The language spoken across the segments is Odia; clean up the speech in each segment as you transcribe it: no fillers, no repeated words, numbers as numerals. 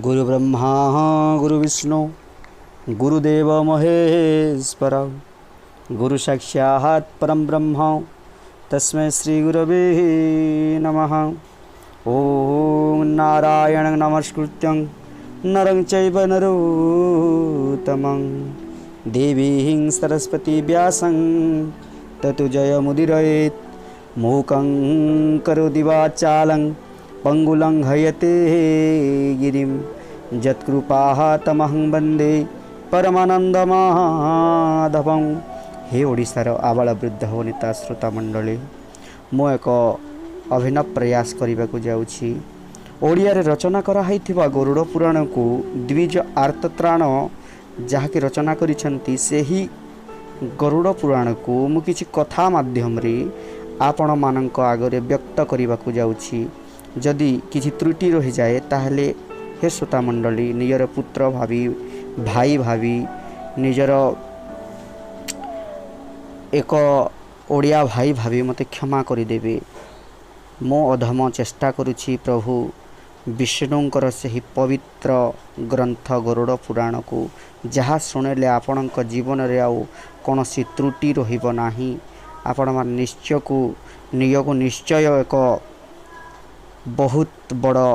ଗୁରୁବ୍ରହ୍ମା ଗୁରୁବିଷ୍ଣୁ ଗୁରୁଦେବ ମହେଶ୍ୱର, ଗୁରୁ ସାକ୍ଷାତ୍ ପରମ ବ୍ରହ୍ମ, ତସ୍ମୈ ଶ୍ରୀ ଗୁରବେ ନମଃ। ଓଁ ନାରାୟଣ ନମସ୍କୃତ୍ୟଂ ନରଂ ଚୈବ ନରୋତ୍ତମଂ, ଦେବୀଂ ସରସ୍ୱତୀ ବ୍ୟାସଂ ତତୁ ଜୟମୁଦୀରୟେତ୍। ମୂକଂ କରୋତି ବାଚାଲଂ ପଙ୍ଗୁଲଂ ହୟତେ ଗିରିಂ, ଯତ୍କୃପାଃ ତମହଂ ବନ୍ଦେ ପରମାନନ୍ଦ ମାଧବଂ। ହେ ଓଡ଼ିଶାର ଆବାଳ ବୃଦ୍ଧ ବନିତା ଶ୍ରୋତା ମଣ୍ଡଳୀ, ମୁଁ ଏକ ଅଭିନବ ପ୍ରୟାସ କରିବାକୁ ଯାଉଛି। ଓଡ଼ିଆରେ ରଚନା କରାହେଇଥିବା ଗରୁଡ଼ ପୁରାଣକୁ ଦ୍ୱିଜ ଆର୍ତ୍ତତ୍ରାଣ ଯାହାକି ରଚନା କରିଛନ୍ତି, ସେହି ଗରୁଡ଼ ପୁରାଣକୁ ମୁଁ କିଛି କଥା ମାଧ୍ୟମରେ ଆପଣମାନଙ୍କ ଆଗରେ ବ୍ୟକ୍ତ କରିବାକୁ ଯାଉଛି। ଯଦି କିଛି ତ୍ରୁଟି ରହିଯାଏ, ତାହେଲେ ହେ ଶ୍ରୋତା ମଣ୍ଡଳୀ, ନିଜର ପୁତ୍ର ଭାବି, ଭାଇ ଭାବି, ନିଜର ଏକ ଓଡ଼ିଆ ଭାଇ ଭାବି ମୋତେ କ୍ଷମା କରିଦେବେ। ମୁଁ ଅଧମ ଚେଷ୍ଟା କରୁଛି ପ୍ରଭୁ ବିଷ୍ଣୁଙ୍କର ସେହି ପବିତ୍ର ଗ୍ରନ୍ଥ ଗରୁଡ଼ ପୁରାଣକୁ, ଯାହା ଶୁଣିଲେ ଆପଣଙ୍କ ଜୀବନରେ ଆଉ କୌଣସି ତ୍ରୁଟି ରହିବ ନାହିଁ। ଆପଣମାନେ ନିଶ୍ଚୟକୁ ନିଜକୁ ନିଶ୍ଚୟ ଏକ ବହୁତ ବଡ଼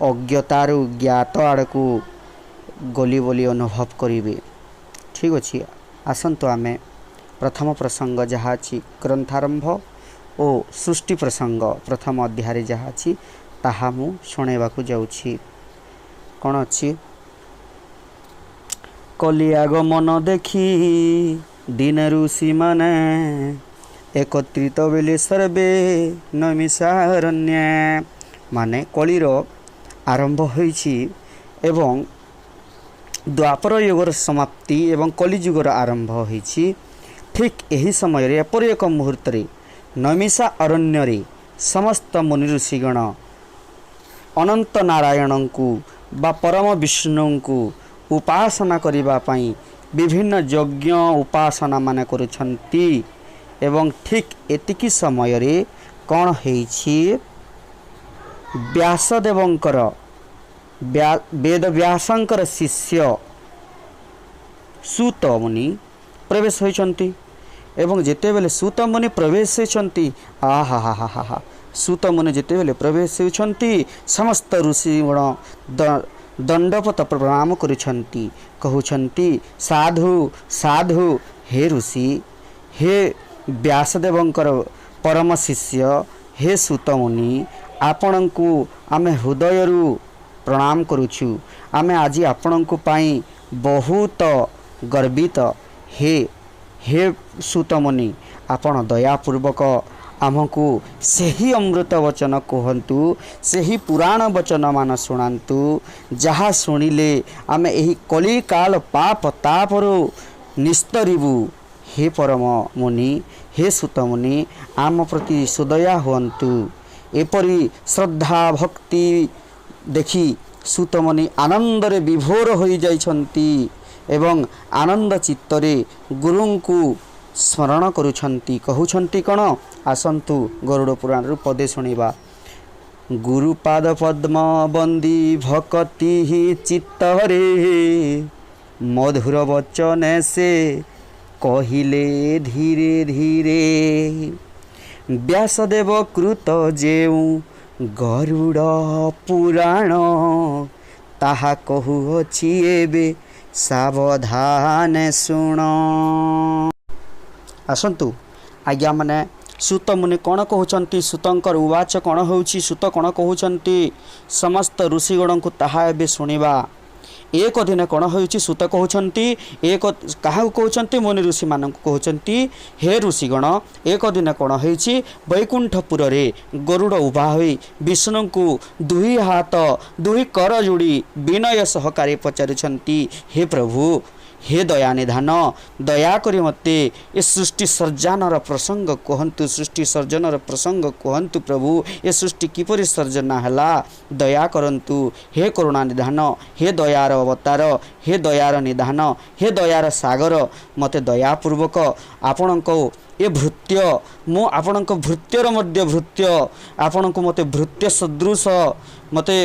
ଅଜ୍ଞତାରୁ ଜ୍ଞାତ ଆଡ଼କୁ ଗଲି ବୋଲି ଅନୁଭବ କରିବେ। ଠିକ୍ ଅଛି, ଆସନ୍ତୁ ଆମେ ପ୍ରଥମ ପ୍ରସଙ୍ଗ ଯାହା ଅଛି, ଗ୍ରନ୍ଥାରମ୍ଭ ଓ ସୃଷ୍ଟି ପ୍ରସଙ୍ଗ ପ୍ରଥମ ଅଧ୍ୟାୟରେ ଯାହା ଅଛି, ତାହା ମୁଁ ଶୁଣାଇବାକୁ ଯାଉଛି। କ'ଣ ଅଛି? କଲି ଆଗମନ ଦେଖି ଦିନେ ଋଷିମାନେ ଏକତ୍ରିତ ବୋଇଲେ ସର୍ବେ ନୈମିଷାରଣ୍ୟ। ମାନେ କଳିର ଆରମ୍ଭ ହୋଇଛି ଏବଂ ଦ୍ୱାପର ଯୁଗର ସମାପ୍ତି ଏବଂ କଳିଯୁଗର ଆରମ୍ଭ ହୋଇଛି। ଠିକ୍ ଏହି ସମୟରେ ଏପରି ଏକ ମୁହୂର୍ତ୍ତରେ ନୈମିଷା ଅରଣ୍ୟରେ ସମସ୍ତ ମୁନି ଋଷିଗଣ ଅନନ୍ତ ନାରାୟଣଙ୍କୁ ବା ପରମ ବିଷ୍ଣୁଙ୍କୁ ଉପାସନା କରିବା ପାଇଁ ବିଭିନ୍ନ ଯଜ୍ଞ ଉପାସନା ମାନେ କରୁଛନ୍ତି। ଏବଂ ଠିକ୍ ଏତିକି ସମୟରେ କ'ଣ ହେଇଛି? ବ୍ୟାସଦେବଙ୍କର, ବେଦ ବ୍ୟାସଙ୍କର ଶିଷ୍ୟ ସୁତ ମୁନି ପ୍ରବେଶ ହୋଇଛନ୍ତି। ଏବଂ ଯେତେବେଳେ ସୁତ ମୁନି ପ୍ରବେଶ ହୋଇଛନ୍ତି, ଆହା ହା ହା ହା ହା, ସୁତ ମୁନି ଯେତେବେଳେ ପ୍ରବେଶ ହେଉଛନ୍ତି, ସମସ୍ତ ଋଷିଗଣ ଦଣ୍ଡବତ ପ୍ରଣାମ କରୁଛନ୍ତି, କହୁଛନ୍ତି, ସାଧୁ ସାଧୁ। ହେ ଋଷି, ହେ ବ୍ୟାସଦେବଙ୍କର ପରମ ଶିଷ୍ୟ, ହେ ସୁତମୁନି, ଆପଣଙ୍କୁ ଆମେ ହୃଦୟରୁ ପ୍ରଣାମ କରୁଛୁ। ଆମେ ଆଜି ଆପଣଙ୍କ ପାଇଁ ବହୁତ ଗର୍ବିତ। ହେ ସୁତମୁନି, ଆପଣ ଦୟାପୂର୍ବକ ଆମକୁ ସେହି ଅମୃତ ବଚନ କୁହନ୍ତୁ, ସେହି ପୁରାଣ ବଚନ ମାନ ଶୁଣାନ୍ତୁ, ଯାହା ଶୁଣିଲେ ଆମେ ଏହି କଳିକାଳ ପାପ ତାପରୁ ନିସ୍ତରିବୁ। ହେ ପରମ ମୁନି, ହେ ସୁତମୁନି, ଆମ ପ୍ରତି ସୁଦୟା ହୁଅନ୍ତୁ। ଏପରି ଶ୍ରଦ୍ଧା ଭକ୍ତି ଦେଖି ସୁତମୁନି ଆନନ୍ଦରେ ବିଭୋର ହୋଇଯାଇଛନ୍ତି ଏବଂ ଆନନ୍ଦ ଚିତ୍ତରେ ଗୁରୁଙ୍କୁ ସ୍ମରଣ କରୁଛନ୍ତି। କହୁଛନ୍ତି କ'ଣ? ଆସନ୍ତୁ ଗରୁଡ଼ ପୁରାଣରୁ ପଦେ ଶୁଣିବା। ଗୁରୁପାଦ ପଦ୍ମ ବନ୍ଦି ଭକତି ଚିତ୍ତରେ, ମଧୁର ବଚନେ ସେ କହିଲେ ଧୀରେ ଧୀରେ। ବ୍ୟାସଦେବ କୃତ ଯେଉଁ ଗରୁଡ଼ ପୁରାଣ, ତାହା କହୁଅଛି ଏବେ ସାବଧାନ ଶୁଣ। ଆସନ୍ତୁ ଆଜ୍ଞା ମାନେ, ସୁତ ମୁନି କ'ଣ କହୁଛନ୍ତି, ସୁତଙ୍କର ଉବାଚ କ'ଣ ହେଉଛି, ସୁତ କ'ଣ କହୁଛନ୍ତି ସମସ୍ତ ଋଷିଗଣଙ୍କୁ, ତାହା ଏବେ ଶୁଣିବା। ଏକ ଦିନ କ'ଣ ହେଉଛି? ସୁତ କହୁଛନ୍ତି, ଏକ କାହାକୁ କହୁଛନ୍ତି? ମୁନି ଋଷିମାନଙ୍କୁ କହୁଛନ୍ତି, ହେ ଋଷିଗଣ, ଏକ ଦିନ କ'ଣ ହେଇଛି? ବୈକୁଣ୍ଠପୁରରେ ଗରୁଡ଼ ଉଭା ହୋଇ ବିଷ୍ଣୁଙ୍କୁ ଦୁଇ ହାତ ଦୁଇ କର ଯୋଡ଼ି ବିନୟ ସହକାରେ ପଚାରୁଛନ୍ତି, ହେ ପ୍ରଭୁ, ହେ ଦୟାନିଧାନ, ଦୟାକରି ମୋତେ ଏ ସୃଷ୍ଟି ସର୍ଜନର ପ୍ରସଙ୍ଗ କୁହନ୍ତୁ, ସୃଷ୍ଟି ସର୍ଜନର ପ୍ରସଙ୍ଗ କୁହନ୍ତୁ ପ୍ରଭୁ। ଏ ସୃଷ୍ଟି କିପରି ସର୍ଜନା ହେଲା, ଦୟା କରନ୍ତୁ। ହେ କରୁଣା ନିଧାନ, ହେ ଦୟାର ଅବତାର, ହେ ଦୟାର ନିଧାନ, ହେ ଦୟାର ସାଗର, ମୋତେ ଦୟାପୂର୍ବକ ଆପଣଙ୍କ ଏ ଭୃତ୍ୟ, ମୁଁ ଆପଣଙ୍କ ଭୃତ୍ୟର ମଧ୍ୟ ଭୃତ୍ୟ, ଆପଣଙ୍କୁ ମୋତେ ଭୃତ୍ୟ ସଦୃଶ ମୋତେ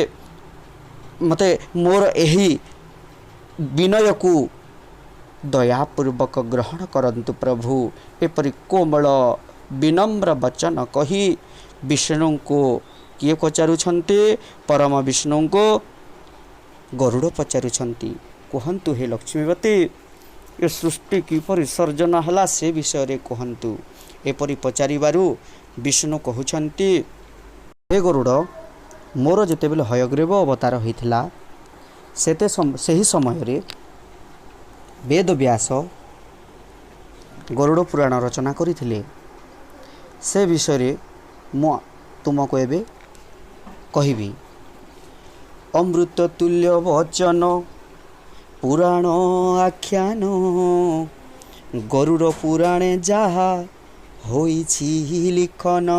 ମୋତେ ମୋର ଏହି ବିନୟକୁ ଦୟାପୂର୍ବକ ଗ୍ରହଣ କରନ୍ତୁ ପ୍ରଭୁ। ଏପରି କୋମଳ ବିନମ୍ର ବଚନ କହି ବିଷ୍ଣୁଙ୍କୁ କିଏ ପଚାରୁଛନ୍ତି? ପରମ ବିଷ୍ଣୁଙ୍କୁ ଗରୁଡ଼ ପଚାରୁଛନ୍ତି। କୁହନ୍ତୁ ହେ ଲକ୍ଷ୍ମୀପତି, ଏ ସୃଷ୍ଟି କିପରି ସର୍ଜନା ହେଲା ସେ ବିଷୟରେ କୁହନ୍ତୁ। ଏପରି ପଚାରିବାରୁ ବିଷ୍ଣୁ କହୁଛନ୍ତି, ହେ ଗରୁଡ଼, ମୋର ଯେତେବେଳେ ହୟଗ୍ରୀବ ଅବତାର ହୋଇଥିଲା, ସେତେ ସେହି ସମୟରେ ବେଦବ୍ୟାସ ଗରୁଡ଼ ପୁରାଣ ରଚନା କରିଥିଲେ। ସେ ବିଷୟରେ ମୁଁ ତୁମକୁ ଏବେ କହିବି। ଅମୃତ ତୁଲ୍ୟ ବଚନ ପୁରାଣ ଆଖ୍ୟାନ, ଗରୁଡ଼ ପୁରାଣେ ଯାହା ହୋଇଛି ଲିଖନ,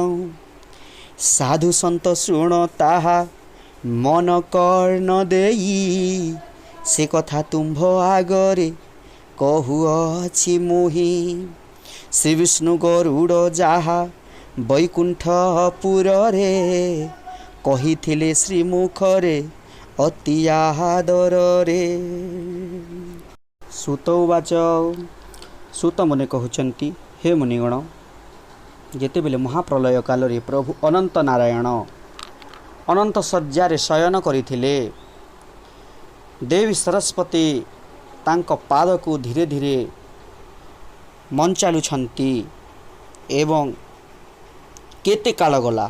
ସାଧୁ ସନ୍ତ ଶୁଣ ତାହା ମନ କର୍ଣ୍ଣ ଦେଇ, ସେ କଥା ତୁମ୍ଭ ଆଗରେ କହୁଅଛି ମୁହିଁ। ଶ୍ରୀ ବିଷ୍ଣୁ ଗରୁଡ଼ ଯାହା ବୈକୁଣ୍ଠପୁରରେ କହିଥିଲେ ଶ୍ରୀମୁଖରେ ଅତି ଆଦରରେ। ସୂତ ଉବାଚ, ସୂତ ମୁନି କହୁଛନ୍ତି, ହେ ମୁନିଗଣ, ଯେତେବେଳେ ମହାପ୍ରଳୟ କାଳରେ ପ୍ରଭୁ ଅନନ୍ତ ନାରାୟଣ ଅନନ୍ତ ଶଯ୍ୟାରେ ଶୟନ କରିଥିଲେ, ଦେବୀ ସରସ୍ୱତୀ ତାଙ୍କ ପାଦକୁ ଧୀରେ ଧୀରେ ମଞ୍ଚାଲୁଛନ୍ତି ଏବଂ କେତେ କାଳ ଗଲା,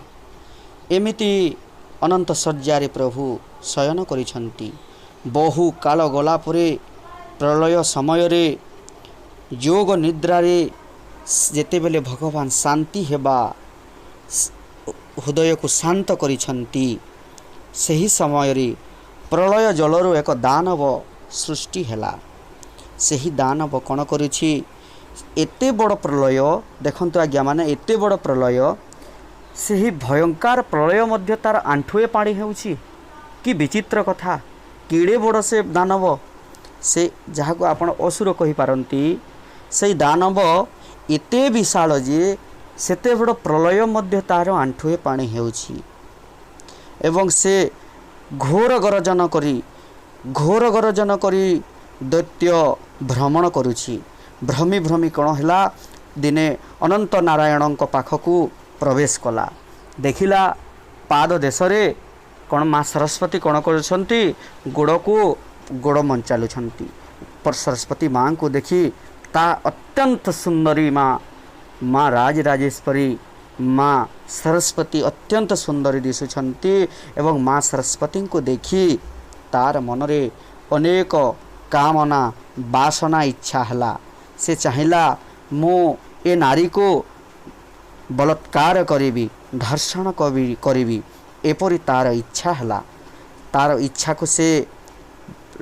ଏମିତି ଅନନ୍ତ ଶଯ୍ୟାରେ ପ୍ରଭୁ ଶୟନ କରିଛନ୍ତି। ବହୁ କାଳ ଗଲା ପରେ ପ୍ରଳୟ ସମୟରେ ଯୋଗ ନିଦ୍ରାରେ ଯେତେବେଳେ ଭଗବାନ ଶାନ୍ତି ହେବା ହୃଦୟକୁ ଶାନ୍ତ କରିଛନ୍ତି, ସେହି ସମୟରେ ପ୍ରଳୟ ଜଳରୁ ଏକ ଦାନବ ସୃଷ୍ଟି ହେଲା। ସେହି ଦାନବ କ'ଣ କରୁଛି? ଏତେ ବଡ଼ ପ୍ରଳୟ ଦେଖନ୍ତୁ ଆଜ୍ଞା, ମାନେ ଏତେ ବଡ଼ ପ୍ରଳୟ, ସେହି ଭୟଙ୍କର ପ୍ରଳୟ ମଧ୍ୟ ତାର ଆଣ୍ଠୁଏ ପାଣି ହେଉଛି। କି ବିଚିତ୍ର କଥା! କେଡ଼େ ବଡ଼ ସେ ଦାନବ, ସେ ଯାହାକୁ ଆପଣ ଅସୁର କହିପାରନ୍ତି, ସେଇ ଦାନବ ଏତେ ବିଶାଳ ଯେ ସେତେ ବଡ଼ ପ୍ରଳୟ ମଧ୍ୟ ତାର ଆଣ୍ଠୁଏ ପାଣି ହେଉଛି। ଏବଂ ସେ ଘୋର ଗର୍ଜନ କରି, ଘୋର ଗର୍ଜନ କରି ଦୈତ୍ୟ ଭ୍ରମଣ କରୁଛି। ଭ୍ରମି ଭ୍ରମି କ'ଣ ହେଲା? ଦିନେ ଅନନ୍ତ ନାରାୟଣଙ୍କ ପାଖକୁ ପ୍ରବେଶ କଲା। ଦେଖିଲା ପାଦ ଦେଶରେ କ'ଣ ମା ସରସ୍ୱତୀ କ'ଣ କରୁଛନ୍ତି? ଗୋଡ଼କୁ ଗୋଡ଼ ମଞ୍ଚାଲୁଛନ୍ତି। ସରସ୍ୱତୀ ମାଙ୍କୁ ଦେଖି ତା ଅତ୍ୟନ୍ତ ସୁନ୍ଦରୀ ମା, ମା ରାଜରାଜେଶ୍ୱରୀ ମା ସରସ୍ୱତୀ ଅତ୍ୟନ୍ତ ସୁନ୍ଦରୀ ଦିଶୁଛନ୍ତି ଏବଂ ମା ସରସ୍ୱତୀଙ୍କୁ ଦେଖି ତାର ମନରେ ଅନେକ କାମନା ବାସନା ଇଚ୍ଛା ହେଲା। ସେ ଚାହିଁଲା, ମୁଁ ଏ ନାରୀକୁ ବଳାତ୍କାର କରିବି, ଧର୍ଷଣ କରିବି, ଏପରି ତାର ଇଚ୍ଛା ହେଲା। ତାର ଇଚ୍ଛାକୁ ସେ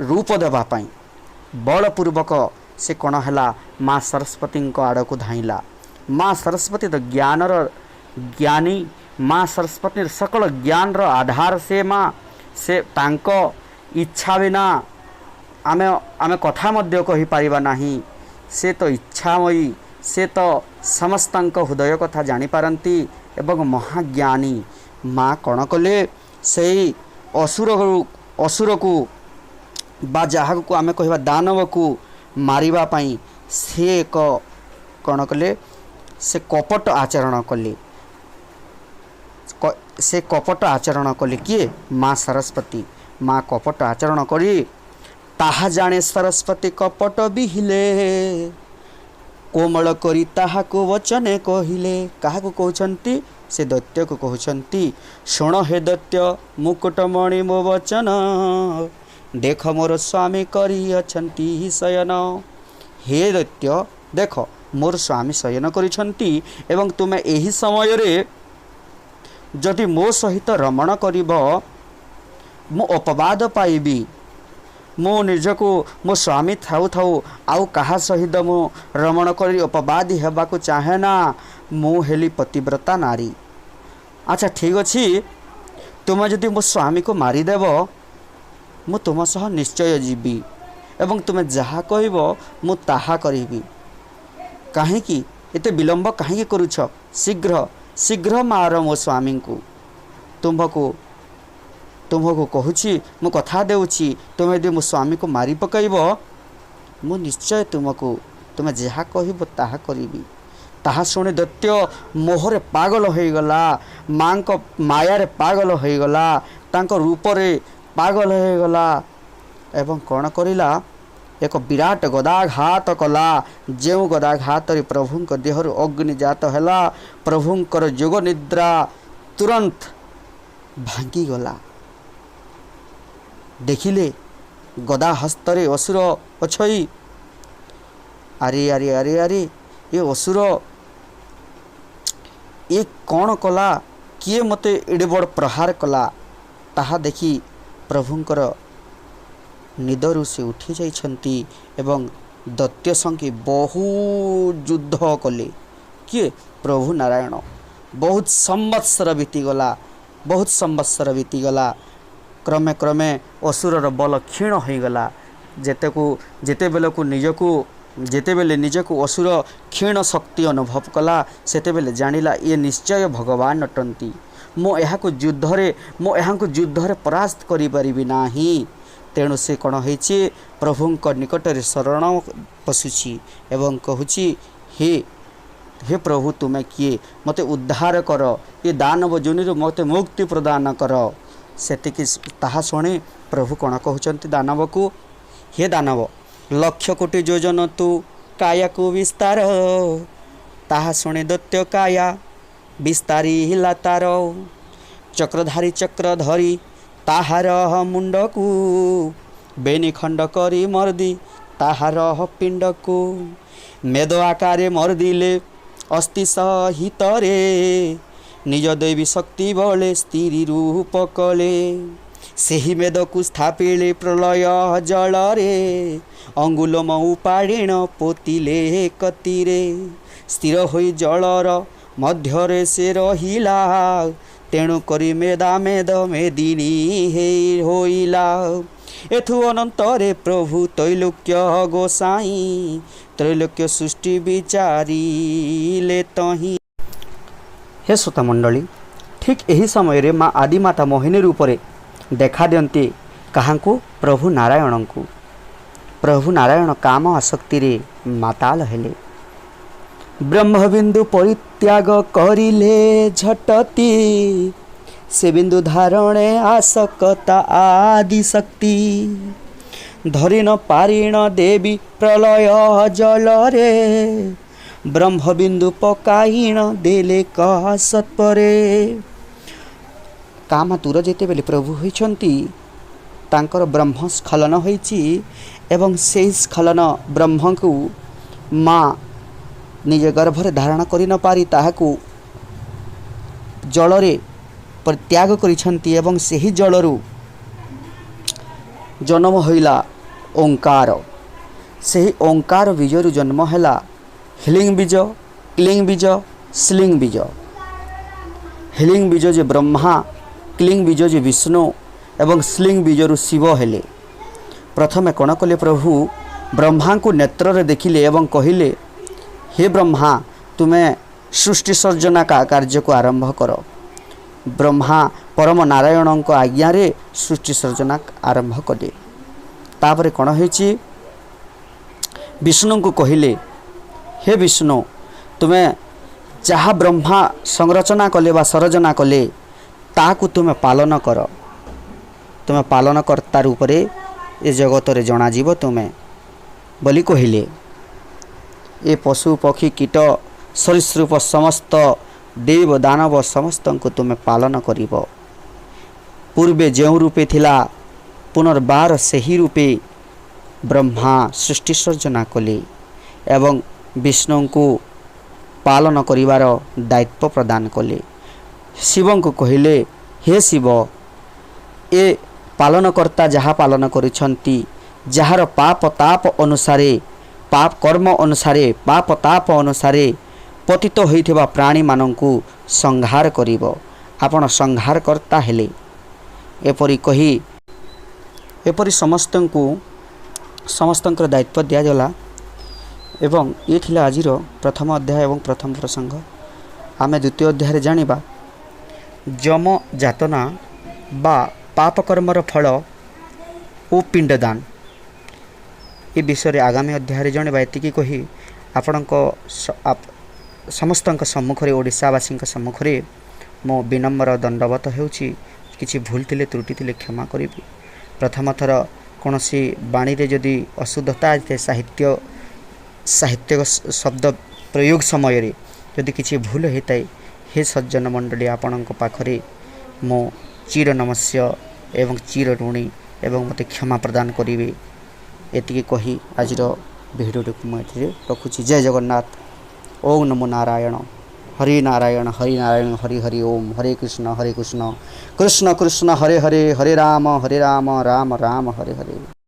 ରୂପ ଦେବା ପାଇଁ ବଳପୂର୍ବକ ସେ କ'ଣ ହେଲା? ମା ସରସ୍ୱତୀଙ୍କ ଆଡ଼କୁ ଧାଇଁଲା। ମା ସରସ୍ୱତୀ ତ ଜ୍ଞାନର ଜ୍ଞାନୀ, ମା ସରସ୍ୱତୀ ସକଳ ଜ୍ଞାନର ଆଧାର ସେ ମା। ସେ ତାଙ୍କ ଇଚ୍ଛା ବିନା ଆମେ କଥା ମଧ୍ୟ କହିପାରିବା ନାହିଁ। ସେ ତ ଇଚ୍ଛାମୟୀ, ସେ ତ ସମସ୍ତଙ୍କ ହୃଦୟ କଥା ଜାଣିପାରନ୍ତି ଏବଂ ମହାଜ୍ଞାନୀ। ମା କ'ଣ କଲେ? ସେଇ ଅସୁରକୁ ବା ଯାହାକୁ ଆମେ କହିବା ଦାନବକୁ ମାରିବା ପାଇଁ ସେ ଏକ କ'ଣ କଲେ? ସେ କପଟ ଆଚରଣ କଲେ। ସେ କପଟ ଆଚରଣ କଲେ କିଏ? ମା ସରସ୍ୱତୀ। ମା କପଟ ଆଚରଣ କରି, ତାହା ଜାଣେ ସରସ୍ୱତୀ କପଟ ବିହିଲେ, କୋମଳ କରି ତାହାକୁ ବଚନେ କହିଲେ। କାହାକୁ କହୁଛନ୍ତି? ସେ ଦୈତ୍ୟକୁ କହୁଛନ୍ତି, ଶୁଣ ହେ ଦୈତ୍ୟ ମୁକୁଟମଣି ମୋ ବଚନ, ଦେଖ ମୋର ସ୍ୱାମୀ କରିଅଛନ୍ତି ଶୟନ। ହେ ଦୈତ୍ୟ, ଦେଖ ମୋର ସ୍ୱାମୀ ଶୟନ କରିଛନ୍ତି ଏବଂ ତୁମେ ଏହି ସମୟରେ ଯଦି ମୋ ସହିତ ରମଣ କରିବ, ମୁଁ ଅପବାଦ ପାଇବି। ମୁଁ ନିଜକୁ ମୋ ସ୍ୱାମୀ ଥାଉ ଥାଉ ଆଉ କାହା ସହିତ ମୁଁ ରମଣ କରି ଅପବାଦୀ ହେବାକୁ ଚାହେଁ ନା। ମୁଁ ହେଲି ପତିବ୍ରତା ନାରୀ। ଆଚ୍ଛା, ଠିକ୍ ଅଛି, ତୁମେ ଯଦି ମୋ ସ୍ୱାମୀକୁ ମାରିଦେବ, ମୁଁ ତୁମ ସହ ନିଶ୍ଚୟ ଯିବି ଏବଂ ତୁମେ ଯାହା କହିବ ମୁଁ ତାହା କରିବି। କାହିଁକି ଏତେ ବିଳମ୍ବ କାହିଁକି କରୁଛ? ଶୀଘ୍ର ଶୀଘ୍ର ମାର ମୋ ସ୍ୱାମୀଙ୍କୁ, ତୁମ୍ଭକୁ ତୁମକୁ କହୁଛି, ମୁଁ କଥା ଦେଉଛି, ତୁମେ ଯଦି ମୋ ସ୍ୱାମୀକୁ ମାରି ପକାଇବ, ମୁଁ ନିଶ୍ଚୟ ତୁମକୁ ତୁମେ ଯାହା କହିବ ତାହା କରିବି। ତାହା ଶୁଣି ଦୈତ୍ୟ ମୋହରେ ପାଗଳ ହୋଇଗଲା, ମାଙ୍କ ମାୟାରେ ପାଗଳ ହୋଇଗଲା, ତାଙ୍କ ରୂପରେ ପାଗଳ ହୋଇଗଲା ଏବଂ କ'ଣ କରିଲା? ଏକ ବିରାଟ ଗଦାଘାତ କଲା, ଯେଉଁ ଗଦାଘାତରେ ପ୍ରଭୁଙ୍କ ଦେହରୁ ଅଗ୍ନିଜାତ ହେଲା। ପ୍ରଭୁଙ୍କର ଯୋଗ ନିଦ୍ରା ତୁରନ୍ତ ଭାଙ୍ଗିଗଲା। ଦେଖିଲେ ଗଦା ହସ୍ତରେ ଅସୁର ଅଛଇ। ଆରେ ଆରେ ଆରେ ଆରେ, ଏ ଅସୁର ଏ କ'ଣ କଲା? କିଏ ମୋତେ ଏଡ଼େ ବଡ଼ ପ୍ରହାର କଲା? ତାହା ଦେଖି ପ୍ରଭୁଙ୍କର ନିଦରୁ ସେ ଉଠି ଯାଇଛନ୍ତି ଏବଂ ଦୈତ୍ୟ ସଙ୍ଗେ ବହୁ ଯୁଦ୍ଧ କଲେ। କିଏ? ପ୍ରଭୁ ନାରାୟଣ। ବହୁତ ସମ୍ବତ୍ସର ବିତିଗଲା, ବହୁତ ସମ୍ବତ୍ସର ବିତିଗଲା। କ୍ରମେ କ୍ରମେ ଅସୁରର ବଲ କ୍ଷୀଣ ହୋଇଗଲା। ଯେତେକୁ ଯେତେବେଳକୁ ନିଜକୁ ଯେତେବେଳେ ନିଜକୁ ଅସୁର କ୍ଷୀଣ ଶକ୍ତି ଅନୁଭବ କଲା, ସେତେବେଳେ ଜାଣିଲା ଇଏ ନିଶ୍ଚୟ ଭଗବାନ ଅଟନ୍ତି। ମୁଁ ଏହାଙ୍କୁ ଯୁଦ୍ଧରେ ପରାସ୍ତ କରିପାରିବି ନାହିଁ। ତେଣୁ ସେ କ'ଣ ହେଇଛି? ପ୍ରଭୁଙ୍କ ନିକଟରେ ଶରଣ ପଶୁଛି ଏବଂ କହୁଛି, ହେ ପ୍ରଭୁ, ତୁମେ କିଏ? ମୋତେ ଉଦ୍ଧାର କର, ଏ ଦାନବ ଯୋନିରୁ ମୋତେ ମୁକ୍ତି ପ୍ରଦାନ କର। ସେତିକି ତାହା ଶୁଣି ପ୍ରଭୁ କ'ଣ କହୁଛନ୍ତି ଦାନବକୁ? ହେ ଦାନବ, ଲକ୍ଷ କୋଟି ଯୋଜନ ତୁ କାୟାକୁ ବିସ୍ତାର। ତାହା ଶୁଣି ଦୈତ୍ୟ କାୟା ବିସ୍ତାରି ହେଲା ତାର। ଚକ୍ରଧାରୀ ଚକ୍ର ଧରି ତାହାର ମୁଣ୍ଡକୁ ବେନି ଖଣ୍ଡ କରି ମର୍ଦି ତାହାର ପିଣ୍ଡକୁ। ମେଦ ଆକାରେ ମର୍ଦିଲେ ଅସ୍ଥି ସହିତରେ, ନିଜ ଦେବୀ ଶକ୍ତି ବଳେ ସ୍ତ୍ରୀ ରୂପ କଲେ। ସେହି ମେଦକୁ ସ୍ଥାପିଲେ ପ୍ରଳୟ ଜଳରେ, ଅଙ୍ଗୁଲମ ଉପାଡ଼ିଣ ପୋତିଲେ କତିରେ। ସ୍ଥିର ହୋଇ ଜଳର ମଧ୍ୟରେ ସେ ରହିଲା, ତେଣୁ କରି ମେଦା ମେଦ ମେଦିନୀ ହେଇ ହୋଇଲା। ଏଥୁ ଅନନ୍ତରେ ପ୍ରଭୁ ତ୍ରୈଲୋକ୍ୟ ଗୋସାଇଁ ତ୍ରୈଲୋକ୍ୟ ସୃଷ୍ଟି ବିଚାରିଲେ ତହିଁ। ହେ ଶ୍ରୋତାମଣ୍ଡଳୀ, ଠିକ୍ ଏହି ସମୟରେ ମା ଆଦିମାତା ମୋହିନୀ ରୂପରେ ଦେଖା ଦିଅନ୍ତି। କାହାଙ୍କୁ? ପ୍ରଭୁ ନାରାୟଣଙ୍କୁ। ପ୍ରଭୁ ନାରାୟଣ କାମ ଆସକ୍ତିରେ ମାତାଲ ହେଲେ। ବ୍ରହ୍ମବିନ୍ଦୁ ପରିତ୍ୟାଗ କରିଲେ ଝଟତି, ସେ ବିନ୍ଦୁ ଧାରଣେ ଆସକତା ଆଦି ଶକ୍ତି। ଧରି ନ ପାରିଣ ଦେବୀ ପ୍ରଳୟ ଜଳରେ, ବ୍ରହ୍ମବିନ୍ଦୁ ପକାଇଣ ଦେଲେ କହ ସତ୍ପରେ। କାମାତୁର ଯେତେବେଳେ ପ୍ରଭୁ ହୋଇଛନ୍ତି, ତାଙ୍କର ବ୍ରହ୍ମ ସ୍ଖଳନ ହୋଇଛି ଏବଂ ସେହି ସ୍ଖଳନ ବ୍ରହ୍ମକୁ ମା ନିଜ ଗର୍ଭରେ ଧାରଣ କରିନପାରି ତାହାକୁ ଜଳରେ ପରିତ୍ୟାଗ କରିଛନ୍ତି ଏବଂ ସେହି ଜଳରୁ ଜନ୍ମ ହୋଇଲା ଓଙ୍କାର। ସେହି ଓଙ୍କାର ବୀଜରୁ ଜନ୍ମ ହେଲା ହ୍ଲିଂ ବୀଜ, କ୍ଲିଂ ବୀଜ, ଶ୍ଲିଂ ବୀଜ। ହ୍ଲିଂ ବୀଜ ଯେ ବ୍ରହ୍ମା, କ୍ଲିଂ ବୀଜ ଯେ ବିଷ୍ଣୁ ଏବଂ ଶ୍ଲିଂ ବୀଜରୁ ଶିବ ହେଲେ। ପ୍ରଥମେ କ'ଣ କଲେ ପ୍ରଭୁ? ବ୍ରହ୍ମାଙ୍କୁ ନେତ୍ରରେ ଦେଖିଲେ ଏବଂ କହିଲେ, ହେ ବ୍ରହ୍ମା, ତୁମେ ସୃଷ୍ଟି ସର୍ଜନା କାର୍ଯ୍ୟକୁ ଆରମ୍ଭ କର। ବ୍ରହ୍ମା ପରମ ନାରାୟଣଙ୍କ ଆଜ୍ଞାରେ ସୃଷ୍ଟି ସର୍ଜନା ଆରମ୍ଭ କଲେ। ତାପରେ କ'ଣ ହେଇଛି? ବିଷ୍ଣୁଙ୍କୁ କହିଲେ, ହେ ବିଷ୍ଣୁ, ତୁମେ ଯାହା ବ୍ରହ୍ମା ସଂରଚନା କଲେ ବା ସରଜନା କଲେ, ତାହାକୁ ତୁମେ ପାଳନ କର। ତୁମେ ପାଳନକର୍ତ୍ତା ରୂପରେ ଏ ଜଗତରେ ଜଣାଯିବ ତୁମେ ବୋଲି କହିଲେ। ଏ ପଶୁ ପକ୍ଷୀ କୀଟ ସରୀସୃପ ସମସ୍ତ ଦେବ ଦାନବ ସମସ୍ତଙ୍କୁ ତୁମେ ପାଳନ କରିବ। ପୂର୍ବେ ଯେଉଁ ରୂପେ ଥିଲା, ପୁନର୍ବାର ସେହି ରୂପେ ବ୍ରହ୍ମା ସୃଷ୍ଟି ସର୍ଜନା କଲେ ଏବଂ ବିଷ୍ଣୁଙ୍କୁ ପାଳନ କରିବାର ଦାୟିତ୍ୱ ପ୍ରଦାନ କଲେ। ଶିବଙ୍କୁ କହିଲେ, ହେ ଶିବ, ଏ ପାଳନକର୍ତ୍ତା ଯାହା ପାଳନ କରିଛନ୍ତି, ଯାହାର ପାପ ତାପ ଅନୁସାରେ, ପାପ କର୍ମ ଅନୁସାରେ, ପାପ ତାପ ଅନୁସାରେ ପତିତ ହୋଇଥିବା ପ୍ରାଣୀମାନଙ୍କୁ ସଂହାର କରିବ। ଆପଣ ସଂହାରକର୍ତ୍ତା ହେଲେ। ଏପରି କହି ଏପରି ସମସ୍ତଙ୍କୁ ସମସ୍ତଙ୍କର ଦାୟିତ୍ୱ ଦିଆଗଲା ଏବଂ ଇଏ ଥିଲା ଆଜିର ପ୍ରଥମ ଅଧ୍ୟାୟ ଏବଂ ପ୍ରଥମ ପ୍ରସଙ୍ଗ। ଆମେ ଦ୍ୱିତୀୟ ଅଧ୍ୟାୟରେ ଜାଣିବା ଯମ ଯାତନା ବା ପାପ କର୍ମର ଫଳ ଓ ପିଣ୍ଡଦାନ ଏ ବିଷୟରେ ଆଗାମୀ ଅଧ୍ୟାୟରେ ଜଣେଇବା। ଏତିକି କହି ଆପଣଙ୍କ ସମସ୍ତଙ୍କ ସମ୍ମୁଖରେ, ଓଡ଼ିଶାବାସୀଙ୍କ ସମ୍ମୁଖରେ ମୁଁ ବିନମ୍ର ଦଣ୍ଡବତ ହେଉଛି। କିଛି ଭୁଲ ଥିଲେ, ତ୍ରୁଟି ଥିଲେ କ୍ଷମା କରିବି। ପ୍ରଥମ ଥର କୌଣସି ବାଣୀରେ ଯଦି ଅଶୁଦ୍ଧତା ଆସିଥାଏ, ସାହିତ୍ୟିକ ଶବ୍ଦ ପ୍ରୟୋଗ ସମୟରେ ଯଦି କିଛି ଭୁଲ ହେଇଥାଏ, ହେ ସଜ୍ଜନ ମଣ୍ଡଳୀ, ଆପଣଙ୍କ ପାଖରେ ମୁଁ ଚିର ନମସ୍ୟ ଏବଂ ଚିର ଋଣୀ ଏବଂ ମୋତେ କ୍ଷମା ପ୍ରଦାନ କରିବେ। ଏତିକି କହି ଆଜିର ଭିଡ଼ିଓଟିକୁ ମୁଁ ଏଥିରେ ରଖୁଛି। ଜୟ ଜଗନ୍ନାଥ। ଓଁ ନମୋ ନାରାୟଣ। ହରି ନାରାୟଣ ହରି ନାରାୟଣ ହରି ହରି ଓମ୍। ହରେ କୃଷ୍ଣ ହରେ କୃଷ୍ଣ କୃଷ୍ଣ କୃଷ୍ଣ ହରେ ହରେ, ହରେ ରାମ ହରେ ରାମ ରାମ ରାମ ହରେ ହରେ।